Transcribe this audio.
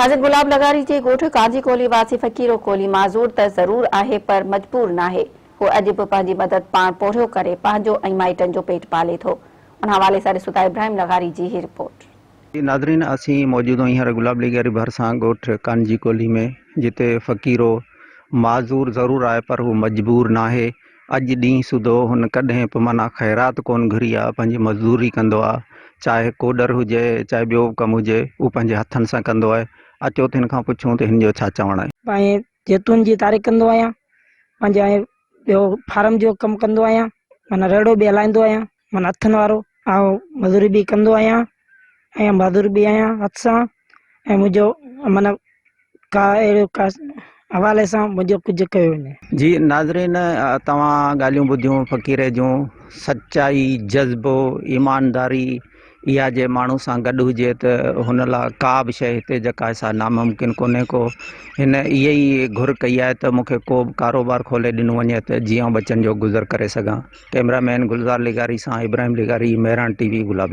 ناظرين گلاب لغاري جي ڳوٺ ڪانجي ڪولهي واسي فقيرو ڪولهي معذور ته ضرور آهي پر مجبور ناهي. هو اڄ به پنهنجي مدد پاڻ پورهيو ڪري پنهنجو ۽ مائٽن جو پيٽ پالي ٿو. ان حوالي سان ڏسون ٿا ابراهيم لغاري جي هي رپورٽ. ناظرين اسين موجود آهيون هينئر گلاب لغاري ڀرسان ڳوٺ ڪانجي ڪولهي ۾ جتي فقيرو معذور ضرور آهي پر هو مجبور ناهي اڄ ڏينهن سوڌو هن ڪڏهن به معنيٰ خيرات ڪونه گهري آ، پنهنجي مزدوري ڪندو آ، چاهي ڪوڏر هجي، چاهي ٻيو به ڪم هجي، هو پنهنجي هٿن سان ڪندو آهي. اچو ته هن کان پڇون ته هن جو ڇا چوڻ آهي. ۽ زيتون جي تاريخ ڪندو آهيان پنهنجي ۽ ٻيو فارم جو ڪم ڪندو آهيان معنيٰ ريڙهو به هلائيندو آهيان معنيٰ هٿن وارو ۽ مزوري به ڪندو آهيان ۽ بهادر به آهيان هٿ سان ۽ منهنجو معنيٰ ڪا اهڙو ڪا حوالي سان منهنجو ڪجهه ڪيو وڃي. جي ناظرين توهان ڳالهيون ٻڌيون فقير جون سچائي جذبو ايمانداري اها جي ماڻهو سان گڏ هجي ته هن لا ڪا به شيء هتي جيڪا آهي سا ناممڪن ڪونهي ڪو هن اها ئي گهر ڪئي آهي ته مون کي ڪو به ڪاروبار کولي ڏنو وڃي ته جيئن آئون ٻچن جو گذر ڪري سگهان ڪئميرا مين گلزار لغاري سان ابراهيم لغاري مهراڻ ٽي وي گلاب لغاري.